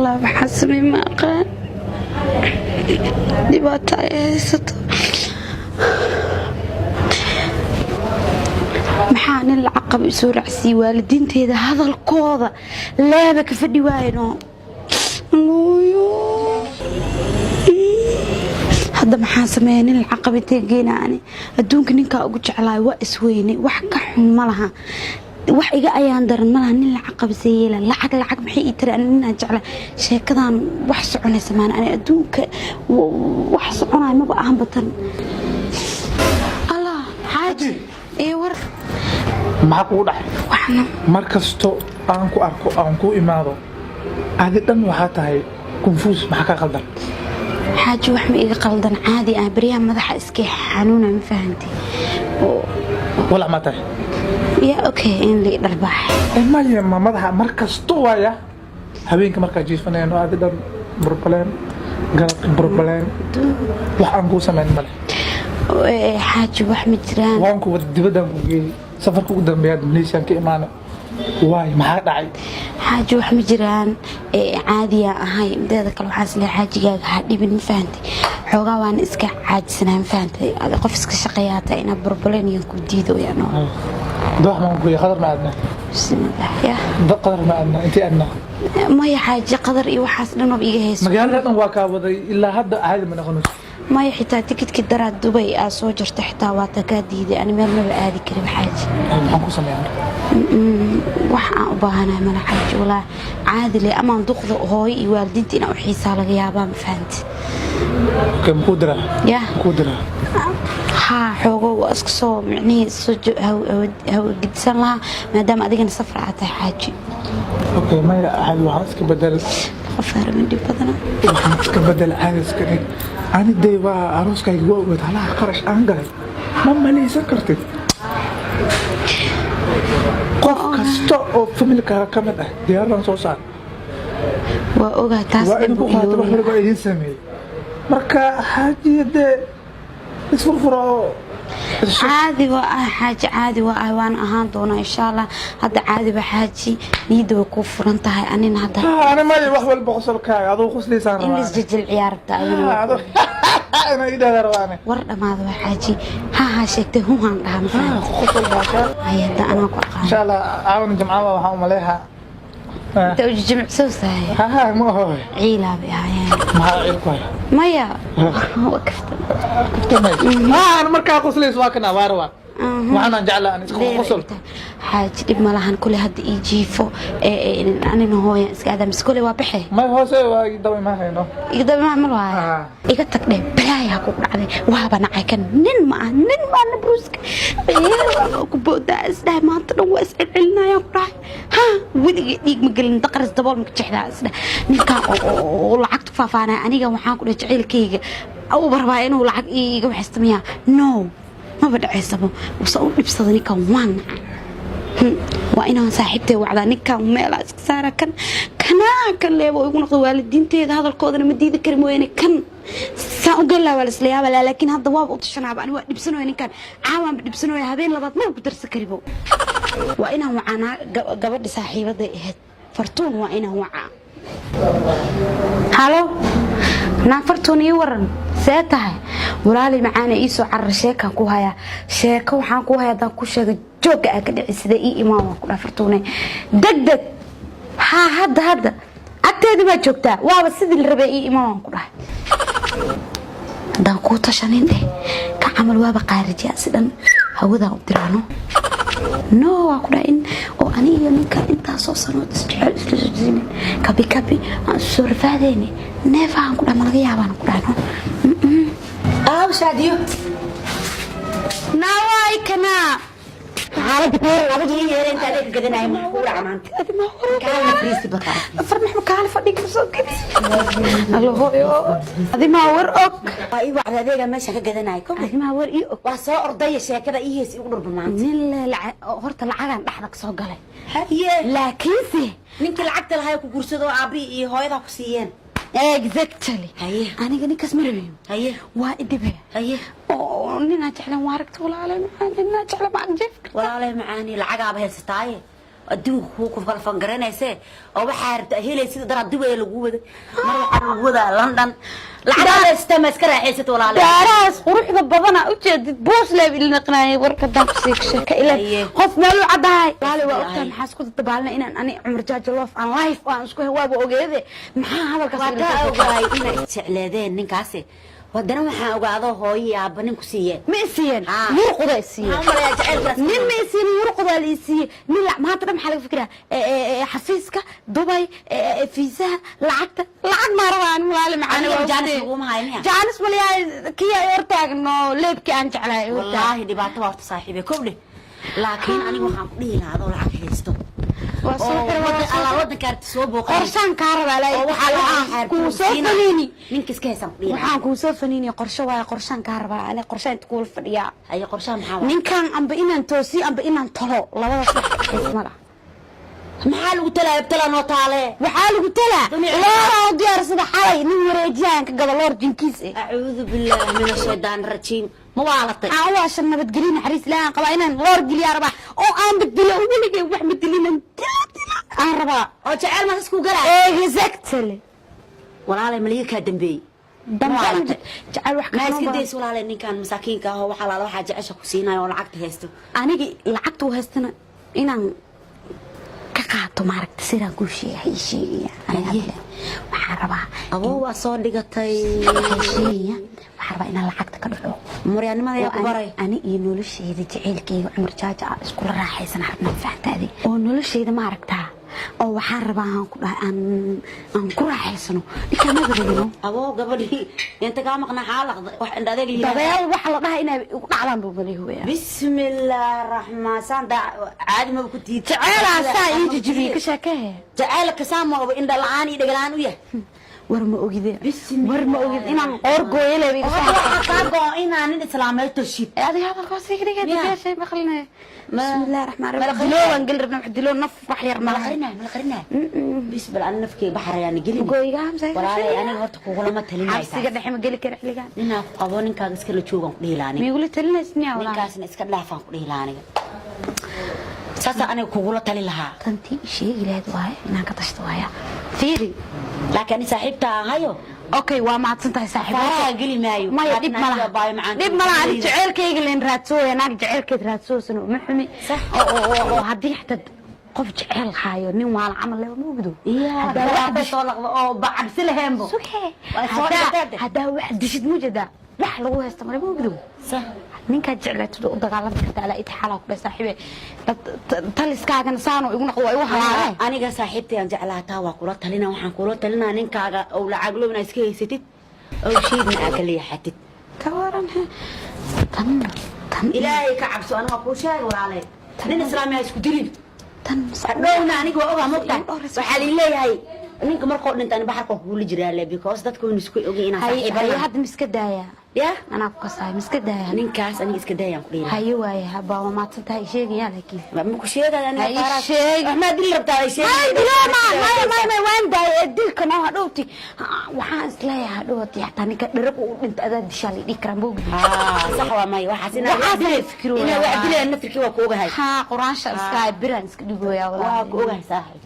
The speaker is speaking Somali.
Wallaahi waxaa samey ma aqaan, dhibaato ay haysato. Maxaa nin lacag qaba isoo raacsiiyey? Waalidiinteeda hadalkooda leeba ka fadhi waayno. Looyo, hadda maxaan sameeya? Nin lacag qaba intee geena? Ani adduunka ninkaa ugu jeclaay waa isweyne. Wax ka xun ma laha, wax iga ayaan daran malaha. Nin lacag qabsay yeela. Lacag, lacag maxay ii tiri? Ani ninaan jeclay sheekadan wax soconaysa maan. Ani adduunka wax soconaya maba ahan batan. Allah, xaaji ee war. Maxaa kugu dhacay? Waxna. Mar kasto aan ku arko, aan ku imaado, adi dhan waxaa tahay confuse. Maxaa ka qaldan? Xaaji, wax ma iga qaldan, caadi ah. Baryaha madaxa iska xanuuna, ma fahantay? Walac maa tahay? Ya, okay, in la dharbaax. Maya, ma madaxa mar kasto waaya. Habeenka markaa jiifanayno, adi dhan problem, galabka problem. Wax aan kuu samayn male. Xaaji, wax ma jiraan. Waan ku wada dibaddaan ku geeyey. Safarka ugu dambeeyaad Malaysian ka imaana. Waay, maxaa dhacay? Xaaji, wax ma jiraan, caadiyaa ahay. Mideeda kale, waxaan isleeyahay xaajigaaga ha dhibin, ma fahantay? Xoogaa waan iska caajisanahay, ma fahantay? Adi qof iska shaqeeyaa taa, inaa problem yan ku diido yaano. Doox maan ku geeyey? Qadar ma aadna? Bismillah ya. Qadar ma aadna? Intii aadna? Maya xaaji, qadar iyo waxaas dhan iga hayso. Magaalada dhan waa kaa waday, ilaa hadda caadi ma noqonayso. Maya, xitaa tikidkii daraad Dubay aa soo jarta xitaa waata kaa diiday. Ani meel maba aadi karin, xaaji. Maxaan ku sameeyaa marka? Wax aan u baahanahay mala, xaaji, walaa caadi le. Amaan duqda hooyo iyo waalidiinta inaan u xiisaa laga yaabaa, ma fahanti? Okay, makuu diraa? Ya. Makuu diraa? Haa, xoogo waa iska soo micnihii soo hawgedisan lahaa, maadaama adigana safar aad tahay, xaaji. Okay, maya caadi, waxaan iska bedel. Qof haramin dhib badana. Waxaan iska bedel, caadi iska dhig. Ani dee waa arooskayga, waa ogeed halaha qarash aan galay, ma malaysan kartid. Qof kasta oo familkaaga ka mid ah diyaaradan soo saar. Waa ogaa taas. Waa idinku qaatay, wax waliba idiin sameeyey. Marka xaaji, dee isfurfuro oo Caadi waa ah, xaaji, caadi waa ah, waan ahaan doonaa insha Allah. Hadda caadi waa, xaaji, niyadda way kuu furan tahay. Anina hadda Ani maya, wax walba qosolkaaga aduu qosliisaan in rabaa. Isjejilciyaa rabta adina. Inaa idhahda rabaa. War dhamaada waa, xaaji. Ha sheegtay, huhaan dhaha, ma fahanti? Qosol baashaa. Ay, hadda anaa ku aqaan. Insha Allah caawana jamcada waxaan umaleehaa. Inta uji jimicsoo sahay. Ha, ma aho. Ciilaa bay ahaayeen. Maxaa ciil ku haya? Maya, waa kaftan. Aan markaa qoslays waa kana waa rabaa. Waxaan jeclaa aan iska qosol. Xaaji, dhib ma lahan. Kule hadda ii jiifo, anina hooyan iska aadaa mise kule waa baxe. May, hoose waa daba ma hayno. Iga daba ma lahaaya. Iga tag dheh, balaayaa kugu dhacday. Waaba nacay kan. Nin ma ah, nin maana bruuska ku boodaa isdhahay. Maanta dhan waa iscelcelinayaan ku dhahay. Ha, weligay dhiig ma gelin, daqaris dabool ma ka jexdaa isdhahay. Ninkaa oo lacagta ku faafaanaya, aniga waxaan ku dhahay jaceylkayga uba rabaa inuu lacag iiga waxaysta miyaa? No, maba dhacaysabo usa u dhibsada ninkan. Waan nacay. Waa inaan saaxiibtay wacdaa. Ninkan meelaa iska saara. Kan kanaa kan leebo igu noqdo. Waalidiinteeda hadalkoodana ma diidi kari mooyaane. Kan saan u galaa waa laisla yaaba, laakiin hadda waaba u tashanaaba. Ani waa dhibsanooya ninkan, caawaanba dhibsanooya. Habeen labaad maba ku darsan karibo. Waa inaan wacanaa gabadha saaxiibaday ahayd, Fartuun. Waa inaan wacaa. Halo, naa Fartuun, ii waran, see tahay walaali macaana? Ii soo carar, sheekaan ku hayaa. Sheeko waxaan ku hayaa haddaan ku sheega joogga aa ka dhici. Sida ii imaan waan ku dhaha, Fartuune, deg deg. Haa, hadda hadda agteeda baa joogtaa. Waaba sidii la rabay. Ii imaan waan ku dhahay. Haddaan kuu tashanin dheh, ka camal waaba qaarijiya si dhan hawadaan u diraano. No, waa ku dhahay in oo aniga ninka intaasoo sanood isjecel isla soo jiinin, kabi kabi aan isu soo rafaadeyni neefaan ku dhahay. Ma laga yaabaan ku dhahay? No. Aaw Shaadiyo? Nawaay kanaa. Xaaladda ka waran? Adiga ii yeera inta adeeg gadanaya, maxaa kugu dhaca maanta? Kaalna fariisi bakaa. Farmax kaale fadhiga soo gelis. Allo hooyo, adimaa war og. Waa ii wacda, adeega meesha ka gadanaya kow. Adimaa war ii og. Waa soo ordaya, sheekada ii hees igu dhurba maanta. Nin le horta lacagaan dhexda ka soo galay. Haye. Laakiinse ninkii lacagta lahaa ku guursado, aabbihi iyo hooyadaa ku siiyeen. Exactly. Haye. Aniga ninkaas ma rabiyo. Haye. Waa idhibe. Haye. Oo ninaa jeclan waa aragta, walaalay macaan, ninaa jeclan ma agjeef. Walaalay macaani, lacagaaba haysataaye. Adduunka kuu ku kala fangaranaysee oo waxaa rabta helaysid dara Dubai lagu wada, mar waxaa lagu wadaa London. Lacag haysata, ma iska raaxaysato, walaale? Daarahaas quruxda badana ujeedid boos leeb ilnaqnaayay warka daabsiig sheeka ilaa Haye. qof meel u caddahay, walaale, waa Haye. ogtahay maxaa isku dadabaalna inaan ani Cumar Jaajo love aan life aan isku waaba ogeede. Maxaa hadalkaas Waa ila kaa soo ogaay inay isjecleedeen ninkaasi. Haddana waxaan ogaado hooyo iyo aabba nin ku siiyeen. Ma isiiyeen. Ah. Yurquda isiiyeen. Maxaan u malayaa jacaylkaas? Nin ma isiinin, yurqudaa la isiiyey. Nin maanta dhan maxaa laga fikiraa? Xafiiska Dubay, fiisaha, lacagta. Lacag maa rabaa ani, walaale macaan. Aniga Waa jaanis ogtay. laguma hayo miya? Jaanis malayahay, kii ay hortaagno leebkii aan jeclahay ay hortaag. Wallaahi dhibaato waa horta, saaxiibe, kowdhe. Laakiin aniga waxaan ku dhihi lahaa, adoo lacag haysto Waa soo oo xiray, waa wadan soo alla xiray. wadanka arti soo booqanay Qorshaan kaa rabaa laa oo waxaa la kuu soo faniini. Ninka iska haysaan ku dhihi lahaa. Waxaan kuu soo faniini qorshe waaye, qorshaan kaa rabaa ale, qorshaan inta kuula fadhiyaa. Haye, qorshaha maxaa waay? Ninkan amba inaan toosiyo amba inaan tolo, labadaas wax xiisma laha. Maxaa lagu talaa? Ibtala noo taale. Waxaa lagu talaa loora oo diyaarsada xalay nin wareejiyaan ka gado loor jinkiis eh. Acuudu billaahi min ashaytaan rajiim, ma waalatay? Aan u waashan nabadgelyo naxariis ilaahan qabaa inaan loor geliyaa rabaa oo aan bedelo. Weligay wax bedelinan dila dila aan rabaa. Oo jecel ma isku galaa? Exactly. Walaalay, maliga kaa dambeeyey. Dambe Waalatay. jecel wax Ma ka iska badan. dayso, walaalay, ninkan masaakiinka ah oo waxaa laala waxaa jecesha ku siinayo oo lacagta haysto. Anigi lacagta u haystana inaan ka qaato, maaragta, siraan kuu sheegay, ha ii sheegaya. Aniga Haye. hadda waxaan rabaa Aboo, waa soo dhigatay. Waxaan sheegaya, waxaan rabaa inaan lacagta ka dhaco. Maryaanimada ayaa ku baray. Ani iyo nolosheyda jaceylkeyga Cumar Jaaja ah iskula raaxaysan rabnaa, fahantaadi? Oo nolosheyda, ma aragtaa, oo waxaan rabaa aan ku dhahay aan ku raaxaysano ninkaa maba rabino. Aboo, gabadhii inta kaa maqnaa xaalaqda wax indha adeeg la yiraahdo. Dabeel waxa la dhahaa inay igu dhacdaan buu malay. Bismillaah raxmaan saan daa caadi maba ku tiid. Jaceylaa saa ii jijibiyey, ka sheekee. Jaceylka saan ma indha la'aan iyo dheg la'aan u yahay. War ma ogide. Bismillah. War ma ogid inaan qoor gooyale. Oo hadda waxaa kaa go'an inaa nin islaameed toshid. Adiga hadalkaas iga dhigay. Miyaa? Beeshay maqlinay. Bismillaah raxmaan Mala raxiim. Diloo waan geli rabnaa, wax diloo naf wax yar mala malaha. Qarinaa, mala qarinaa. Bis bal ani nafkay baxarayaan gelin. Gooyiga hamsa. Walaalay, aniga horta kugulama talinaysaa. Cabsiga dhexe ma geli kara xilligan. Ninaa ku qabo, ninkaaga iskala joogaan ku dhihi lahaa aniga. Miyugula talinaysa niyaa, walaa? Ninkaasna iska dhaafaan ku dhihi lahaa aniga. Saasaa aniga kugula tali lahaa. Tantii sheegi lahayd waaye inaan ka tashto waaya, fiiri. Laakiin ani saaxiibta ahayo. Okay, waa mahadsan tahay, saaxiib. Faraha geli maayo. Maya, dhib malaha. Baayo macaan. Dhib malaha, ani jaceylkayga leen raadsooya, naag jaceylkeed raadsoosan uma xumi. Sax. Oo haddii xataa qof jecel haayo nin waala camal leba ma ogdo. Haddaa wax Haddaa soo laqdo oo cabsi laheenbo. Sugee. Waa soo dhigatay. Haddaa wax dishid mujada wax lagu haysta male, ma ogdo. Sax. Ninkaad jeclaatid u dagaalami karta alaa itixaalaa ku dhahay, saaxiibe. Taliskaagana saanoo igu noqdo waa igu halaale. Aniga saaxiibtay aan jeclaa taa waa kula talina. Waxaan kula talinaa ninkaaga oo lacag low inaa iska haysatid oo sheedna aa ka leexatid. Ka waran he? Tan tan. Ilaahay ka cabso, aniga kuu sheegay, walaalay, nin islaami ha isku dilin. Tan. Hadhowna aniga waa ogaa, mogtahay, waxaa lii leeyahay ninka markoo dhinta ani baxarka kugula jiraa le, because dadka waynu isku ogin inaan haye saaxiib haye nahay. Hadda miska daaya? Ya. Anaa ku kasaay, miska daaya? Ninkaas aniga iska daayaan ku dhihi lahaa. Haye waaye, habaa waa mahadsan tahay, sheegaya laakiin. Ma ku sheegaya aniga. Ha ii Faaraas. sheegin. Wax maa dili rabtaa? Ay sheegin. May dilo ma maya maya maya, waan daayay ee dilka noo hadhowti. Waxaan isleeyahay hadhowti xataa ninka dharag uu dhinta adaa dishaa la dhihi karaa, moogdi? Ah, sax waa. Maya, waxaas inaa Waxaas wax dilay- ay fikirooyaan. inaa wax dilay naftirkii waa ku ogahay. Haa, quraansha iska biraan iska dhigooyaa. Waa Walaahi. ku ogahay, saaxiib.